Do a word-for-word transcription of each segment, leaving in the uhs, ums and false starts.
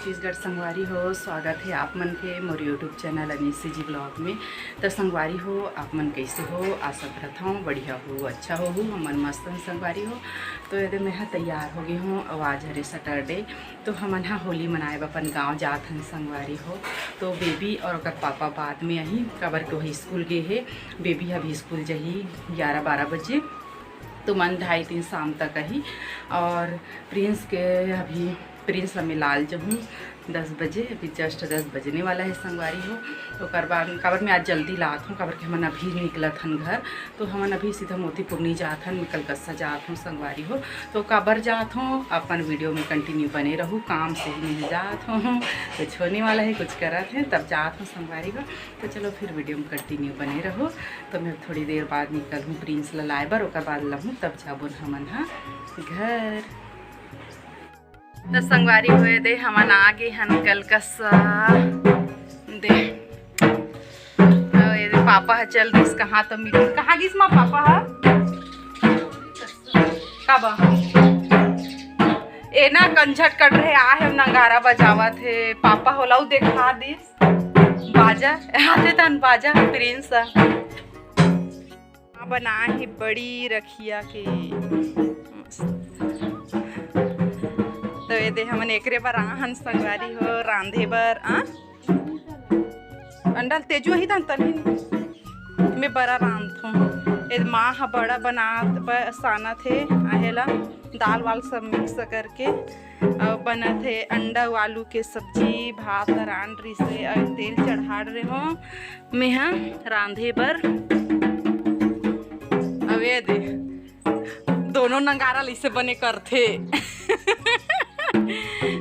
छत्तीसगढ़ संगवारी हो, स्वागत हे आप मन के मोर YouTube चैनल अनीसी जी ब्लॉग में। त संगवारी हो, आप मन कइसे हो? आशा करत हव बढ़िया हो, अच्छा हो। हमन मस्त हन संगवारी हो। तो एदे मैं ह तैयार हो गे हूँ, अउ आज हरे सैटरडे, तो हमन ह होली मनाए बर अपन गाँव जात हन संगवारी हो। तो बेबी और ओकर पापा बाद में आही, काबर के वही स्कूल गे हे। बेबी अभी स्कूल जाही ग्यारह बारह बजे, तो मन ढाई तीन शाम तक आही। और प्रिंस के अभी, प्रिंस ला मिलाल जहूँ दस बजे, अभी जस्ट दस बजने वाला है संगवारी हो। तो ओकर बाद, काबर मैं आज जल्दी लात हूँ, काबर के हमन अभी निकलत हन घर, तो हमन अभी सीधा मोतीपुर नहीं जात हन, मैं कलकत्ता जात हूँ संगवारी हो। तो काबर जात हूँ, अपन वीडियो में कंटिन्यू बने रहू, काम से ही नहीं जात हूँ, कुछ होने वाला है, कुछ करत है, तब जात हूँ संगवारी हो। तो चलो फिर वीडियो में कंटिन्यू बने रहू। तो मैं थोड़ी देर बाद निकलहूँ प्रिंस ला लाए बर, ओकर बाद लहूँ, तब जाबो न हमन ह घर। तो संगवारी हो एदे हमन आ गे हन कलकत्ता। दे, अउ एदे पापा ह चल दिस कहाँ तो मीटिंग। कहाँ गिस माँ पापा ह? का बा? ए ना कंझट कट रहे, आ हे नगारा बजावत हे। पापा होला उ देखा दिस बाजा, हाथे तन बाजा प्रिंस ह। हाँ, बना हे बड़ी रखिया के। मस्त। तो एदे हमन एकरे बर आहन संगवारी हो, रांधे बर। आ? अंडा ल तेजू ही तन तनी। मैं बड़ा रांधथों। ए माँ ह बड़ा बनात ब-, सानत हे, आहे ला दाल वाल सब मिक्स करके, अउ बनत हे अंडा अउ आलू के सब्जी, भात रांध रिसे, अउ तेल चढ़ा रहे हो। मैं ह रांधे बर। अउ एदे दोनों नगारा ल इसे बने करथे।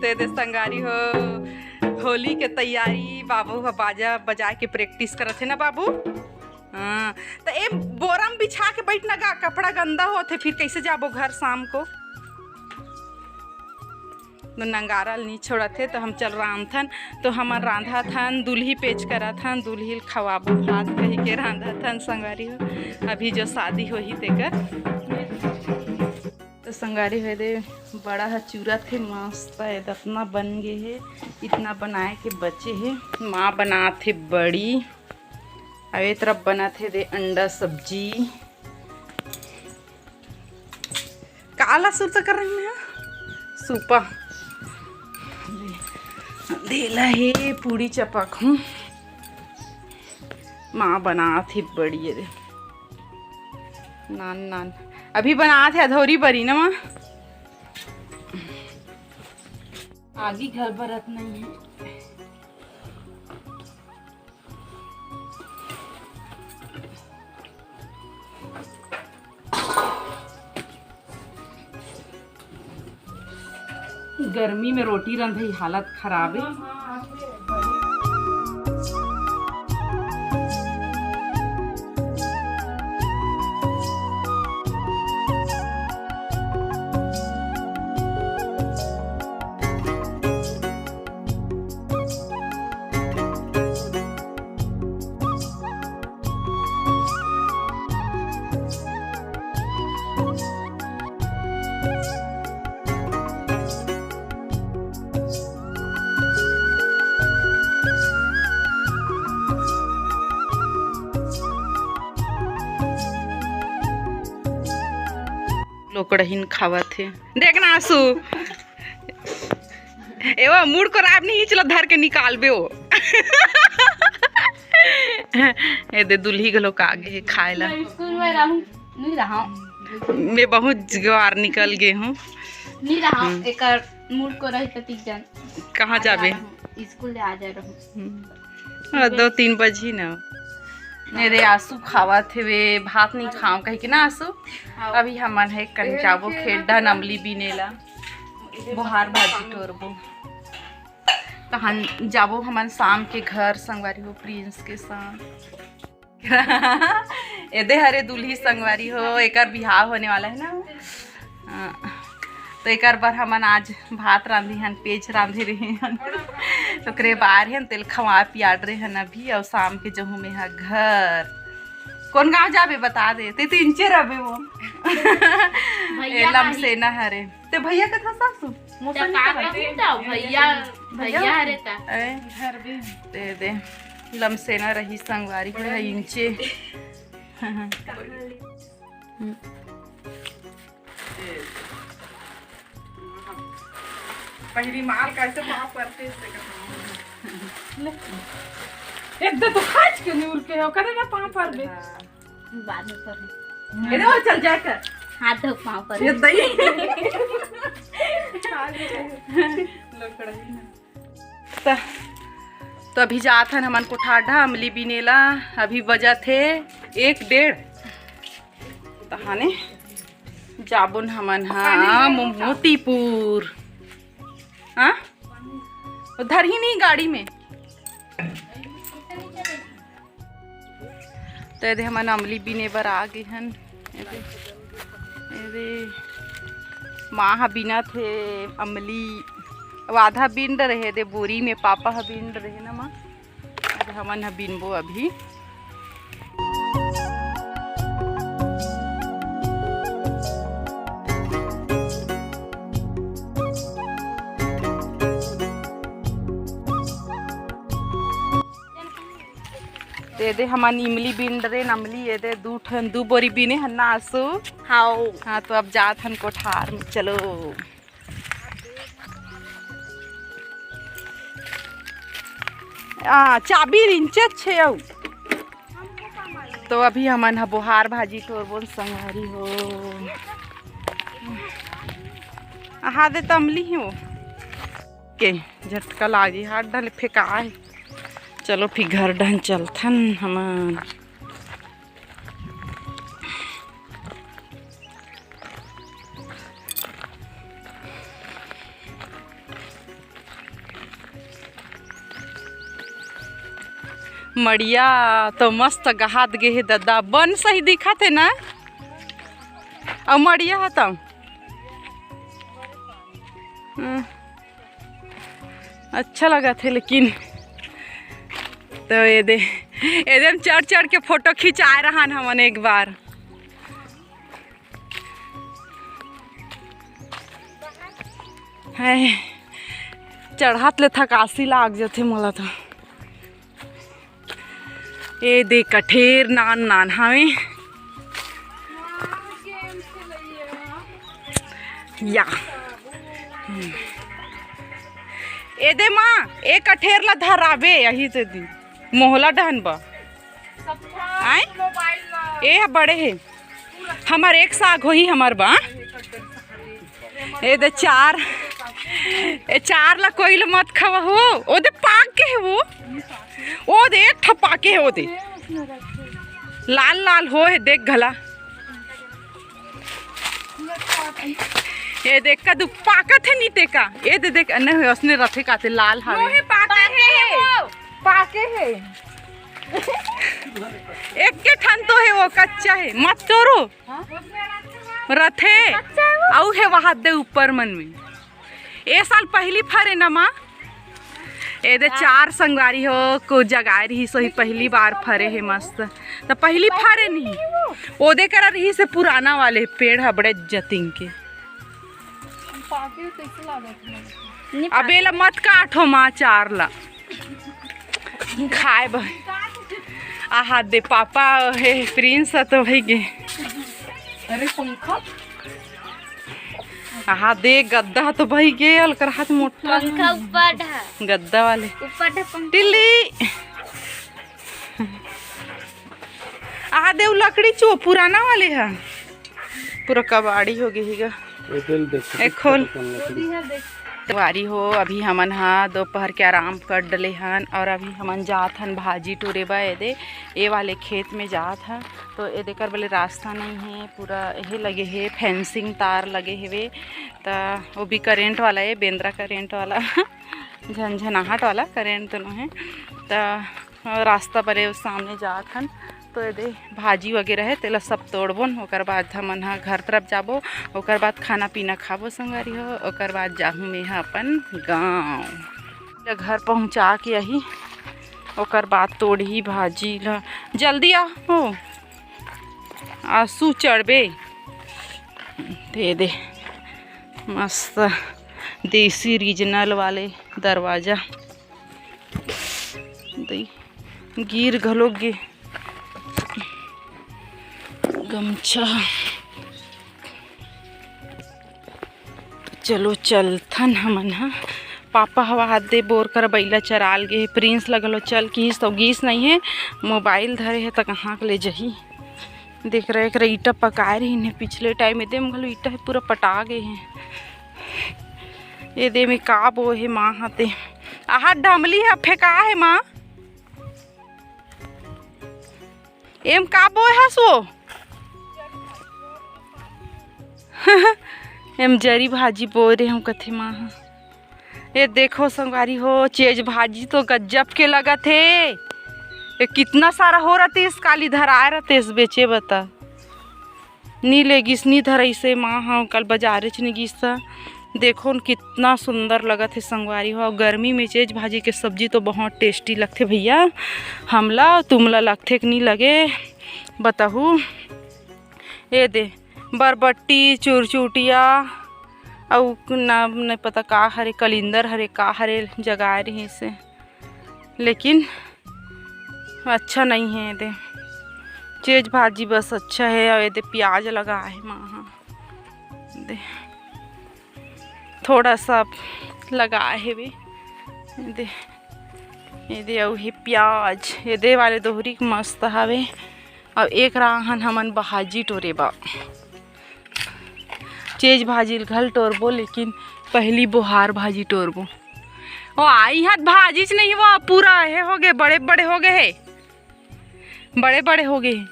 ते दे संगवारी हो, होली के तैयारी, बाबू ह बाजा बजा के प्रैक्टिस करत हे ना बाबू। हाँ, त ए बोरा म बिछा के बैठ ना गा, कपड़ा गंदा होथे, फिर कैसे जाबो घर शाम को? तो नगारा ल नी छोड़त हे, तो हम चल रांधथन। तो हमन रांधत हन, दुल्ही पेच करत हन, दुल्ही ल खवाबो भात कहि के रांधत हन संगवारी हो। अभी जो शादी होही तेकर। तो संगवारी हो दे, बड़ा ह चूरत हे मस्त, एदे अतना बन गे हे, इतना बनाए के बचे हे। माँ बनात हे बड़ी, अब ए तरफ बनत हे दे अंडा सब्जी। काला सुरता कर रही मैं, सूपा। देला हे पूड़ी चपक हूँ। माँ बनात हे बड़ी रे। नान नान। अभी बनात हे अधौरी बरी ना माँ। आगी घर बरत नहीं है। गर्मी में रोटी रंधई हालत खराब है। लोकड़हीन खावत हे। देख ना आंसू, एवा मुड़ को राब नहीं, चला धर के निकालबे वो। ए दे दुल्ही घलो का आगे हे खाए ला। मैं स्कूल में रहूं, नहीं रहा। मैं बहुत जवार निकल गए हूँ। नहीं रहा, हम्म। एकर मुड़ को रही त तीन जन। कहाँ आ जा जाबे? रहूं, स्कूल ले आ जा रहूं। हम्म। हाँ, दो तीन बजी ना। ए दे आंसू खावत हेवे, भात नहीं खाव कहि के ना आंसू। हाँ। अभी हमन हे कन जाबो खेड्डा नमली बिने ला, बोहार भाजी टोरबो। तहन जाबो हमन शाम के घर संगवारी हो प्रिंस के साथ। ए दे हरे दुल्ही संगवारी हो, एकर बिहाव होने वाला है ना। हाँ, तो एकर बर हमन आज भात रांधे हन, पेज रांधे रहे हन। ओकरे बार हन तेल खवा पियाड रहे हन अभी, और शाम के जहूँ में हा घर। कौन गांव जाबे बता दे, ते तो इंचे रहबे वो। भैया ए लमसेना हरे। ते भैया कथा सासू? मौसा नहीं कथा? भैया तैयार है ता। ए, दे दे। लमसेना रही संगवारी के है इंचे। पहिली माल कैसे पाँव परते से। एकदम तो खाच के निउर के हो, करे ना पाँव पर बे। बाद में पर। ये वो चल जाकर। हाथ धो पाँव पर। ये दही। लकड़ी ना। त, तो अभी जात हन हमन कोठार डहा अमली बिनेला। अभी बजत हे एक डेढ़। तहाने जाबुन हमन हा मो-, मोतीपुर। हाँ, उधर ही नहीं गाड़ी में। तो एदे हमन अमली बीने बर आ गे हन। एदे, एदे माँ ह बीनत हे अमली। अब आधा बीन रहे दे बोरी में, पापा ह बीन रहे ना माँ। अब हमन ह बीनबो अभी। दे दे हमन इमली बीन डरेन, अमली ये दे दू ठन, दू बोरी बीने हन ना आसू। हाओ। हाँ, तो अब जात हन कोठार में, चलो। आ, चाबी रिंचत छे अउ। तो अभी हमन ह बोहार भाजी टोरबोन संगवारी हो। आहा दे तमली ही वो। के झटका लागी, हाथ डाले फेंकाए। चलो फिर घर डहन चलथन हमन। मड़िया तो मस्त गहात गे हे ददा, बन सही दिखत हे ना। अउ मड़िया ह तो, हम्म, अच्छा लगत हे लेकिन। तो ये दे, ये दे हम चढ़ चढ़ के फोटो खिंचाए रहन हमन एक बार। हाय, चढ़त ले थकासी लाग जथे मोला तो। ए दे कठेर नान नान हावे। या। ए दे माँ, ए कठेर ला धराबे, यही से दी। मोहला डहन बा। आय? ए ह बड़े हे। हमर एक साग होही हमर बा। ए दे चार, ए चार ला कोई ला मत खवा हो। ओ दे पाक के हे वो। ओ दे एक ठा पाके हे ओ दे। लाल लाल हो हे देख घला। ए देख कदू पाकत हे नी ते का। ए दे देख अन्ने होय असने रथे काते लाल हावे। मोहे पाके हे। पाके हे। एक के ठन तो हे वो कच्चा हे। मत चोरो। रथे। अउ हे वहाद दे ऊपर मन में। ए साल पहली फरे न माँ। ए दे चार संगवारी हो को जगाए रही सोही पहली बार फरे हे मस्त। त पहली फरे नहीं। ओदे करा रही से पुराना वाले पेड़ ह बड़े जतिंग के। अब एला मत काटो माँ चार ला। खाए बर। आहा दे पापा हे प्रिंस ह तो भई गे। अरे पंखा। आहा दे गद्दा ह तो भई गे, अलकर हाथ मोटा। पंखा ऊपर ढा। गद्दा वाले। ऊपर ढा पंखा। टिल्ली। आहा दे उ लकड़ी चो पुराना वाले ह। पूरा कबाड़ी हो गे ही गा। ए खोल। वारी हो, अभी हमन हा दोपहर के आराम कर डले हन और अभी हमन जात हन भाजी टूरे बर। ए दे, ए वाले खेत में जात हन, तो ए देकर बले रास्ता नहीं है, पूरा एहे लगे है, फेंसिंग तार लगे हेवे, त वो भी करेंट वाला है, बेंद्रा करेंट वाला। झनझनाहट वाला करेंट तो नो है, त रास्ता बरे सामने जात हन, तो एदे भाजी वगैरह है, तेला सब तोड़बोन। ओकर बाद हमन ह घर तरफ जाबो, ओकर बाद खाना पीना खाबो संगवारी हो, ओकर बाद जाहूँ मैं ह अपन गाँव। घर पहुँचा के आही, ओकर बाद तोड़ही भाजी ला। जल्दी आ हो, आसू चढ़बे। दे दे मस्त। देसी रीजनल वाले दरवाजा। दई, गिर घलो गे गमछा। चलो चलथन हमन ह। पापा हवा हाथ दे बोर कर बइला चराल गे हे। प्रिंस ल घलो चल किहिस त गीस नइ हे, मोबाइल धरे हे त कहाँ के ले जही। देख रहे, एकरा ईटा पकाए रहिन हे पिछले टाइम, एदे म घलो ईटा हे, पूरा पटा गे हे। एदे में का बो हे माँ ह ते, आहा डमली ह फेंका हे माँ। एम का बोए हस वो? एम जरी भाजी बोए रे हम कथे माँ ह। ए देखो संगवारी हो, चेज भाजी तो गजब के लगत हे। ए कितना सारा हो रतिस, काली धराए रतिस बेचे बता। नी ले गिस, नी धरइसे माँ ह, कल बजारेच नी गिस त। देखो न कितना सुंदर लगत हे संगवारी हो। अउ गर्मी में चेज भाजी के सब्जी तो बहुत टेस्टी लगथे भैया। हमला तुमला लगथे कि नी लगे बताहू। ए दे बरबट्टी, चुरचुटिया, अउ ना, नहीं पता का हरे, कलिंदर हरे, का हरे, जगाए रहिसे, लेकिन अच्छा नहीं है। एदे चेज भाजी बस अच्छा है। अउ एदे प्याज लगा है माँ ह, दे थोड़ा सा लगा है वे, दे, एदे अउ हे प्याज, एदे वाले दोहरी के मस्त हवे। अउ एक राहन हमन भाजी टोरे बा, चेज भाजी ल घल टोरबो, लेकिन पहली बोहार भाजी टोरबो। ओ आई हाथ भाजीच नहीं, वो पूरा हे हो गए, बड़े बड़े हो गए हे, बड़े बड़े हो गए हे।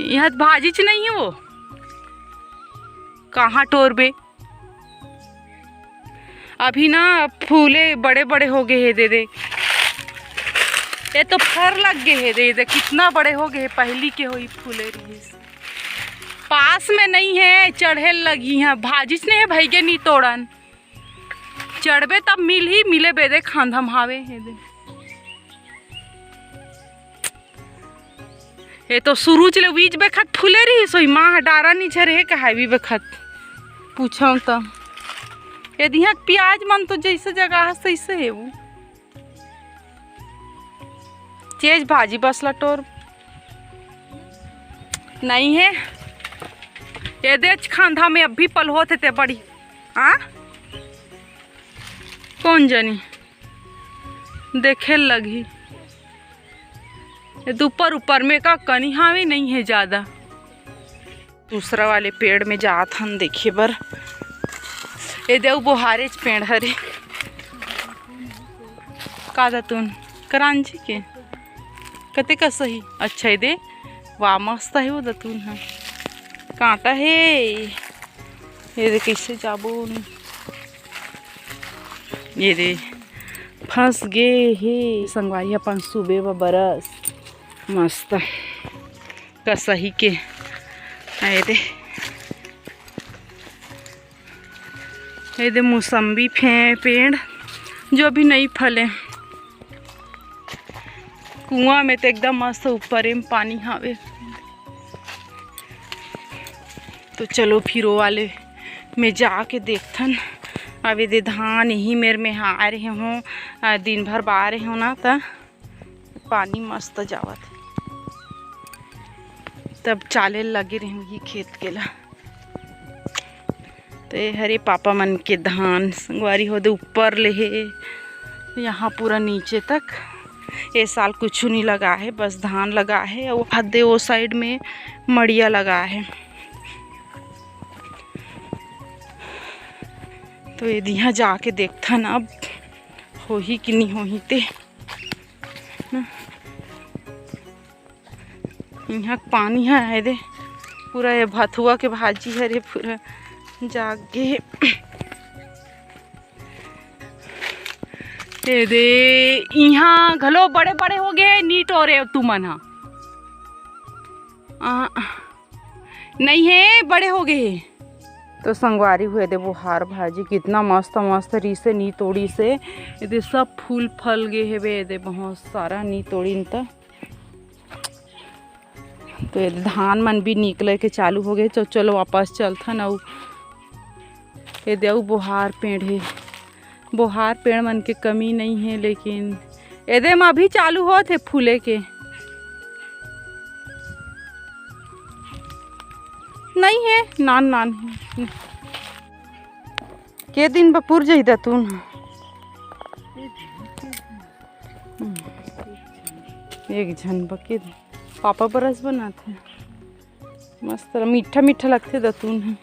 यहाँ भाजीच नहीं है वो, कहाँ टोरबे? अभी ना फूले बड़े बड़े हो गए हे, दे दे। ये तो फर लग गए हे, दे दे, कितना बड़े हो गए हे, पहली के होई फूले रहिस। पास में नहीं है, चढ़े लगी है, भाजीच नहीं है, भैगे नहीं तोड़न। चढ़बे तब मिलही, मिले बेदे खांधम हावे हे दे। ये तो सुरुज ले बीज बेखत फूले रही सोई, माँ ह डारा नी झरे हे कहावी बेखत। पूछव त ये दिहा प्याज मन तो जैसे जगह है तैसे है वो। चेज भाजी बस लटोर नहीं है। ये देच खांधा में अभी पल होत हे ते बड़ी। हाँ, कौन जानी देखे लगी। ये तो ऊपर ऊपर में का कनी हावे नहीं है ज्यादा। दूसरा वाले पेड़ में जात हन देखे बर। ये देव बोहारेच पेड़ हरे। का दतुन? करांजी के? कते का सही? अच्छा, ये दे। वाह, मस्त है वो दतुन ह। कांटा है। ये दे, कैसे जाबो? ये दे, फंस गे हे। संगवारी अपन सुबे ब बरस। मस्त। कसही के। ये दे, ये दे मौसम्बी फे-, पेड़, जो अभी नहीं फले। कुआं में तो एकदम मस्त ऊपर में पानी हावे। तो चलो फिर वो वाले में जाके देखथन। अभी दे धान यही मेर में हारे हों, आ, दिन भर बारे हों ना, त पानी मस्त जावत हे। तब चाले लगे रहे वही खेत के ला। तो ये हरे पापा मन के धान, संगवारी हो दे ऊपर ले हे, यहाँ पूरा नीचे तक। ये साल कुछ नहीं लगा है, बस धान लगा है। वो हदे वो साइड में मड़िया लगा है। तो ये दिहा जाके देखथन अब होही कि नहीं होही ते। इहाँ के पानी ह, ये दे, पूरा ये भथुआ के भाजी हरे, पूरा जाग गे हे। ये दे, इहाँ घलो बड़े-बड़े हो गे, नी टोरे तुमन ह। आ, नहीं हे, बड़े हो गे हे। तो संगवारी हो, ये दे बोहार भाजी कितना मस्त मस्त रिसे, नी तोड़िसे। ये दे सब फूल फल गे हेवे, ये दे बहुत सारा नी तोड़िन त। तो ये धान मन भी निकले के चालू हो गए। तो चलो वापस चलथन अउ एदे अउ बोहार पेड़ हे, बोहार पेड़ मन के कमी नइ हे, लेकिन एदे म अभी चालू होत हे फूले के। नइ हे, नान नान हे। के दिन बर पुर जाही दतुन? एक झन बर के दिन। पापा बर अस बनाथे। मस्त ल-, मीठा मीठा लगथे दतुन ह।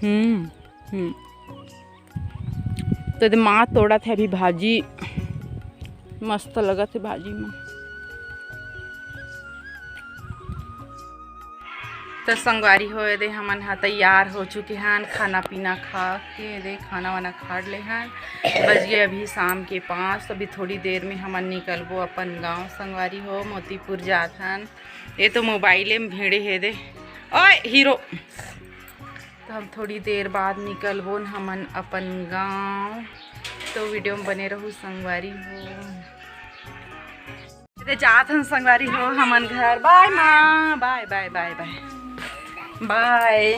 हम्म, हम्म। तो एदे माँ तोड़त हे अभी भाजी, मस्त लगत हे भाजी में। तो संगवारी हो, एदे हमन ह तैयार हो चुके हन, खाना पीना खा के एदे खाना वाना खा ले हन। बज गए अभी शाम के पाँच। तो अभी थोड़ी देर में हमन निकलबो अपन गांव संगवारी हो, मोतीपुर जात हन। ये तो मोबाइले में भिड़े हे दे, ओए हीरो। तो हम थोड़ी देर बाद निकलबो न हमन अपन गांव। तो वीडियो में बने रहू संगवारी हो। एदे जात हन संगवारी हो हमन घर। बाय माँ, बाय बाय बाय बाय बाय।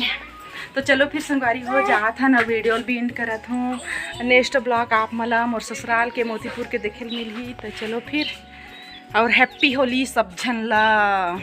तो चलो फिर संगवारी हो जात हन, अब वीडियो ल भी एंड करत हूँ। नेक्स्ट ब्लॉग आप मला मोर ससुराल के मोतीपुर के देखे ल मिलही। तो चलो फिर, और हैप्पी होली सब झन ला।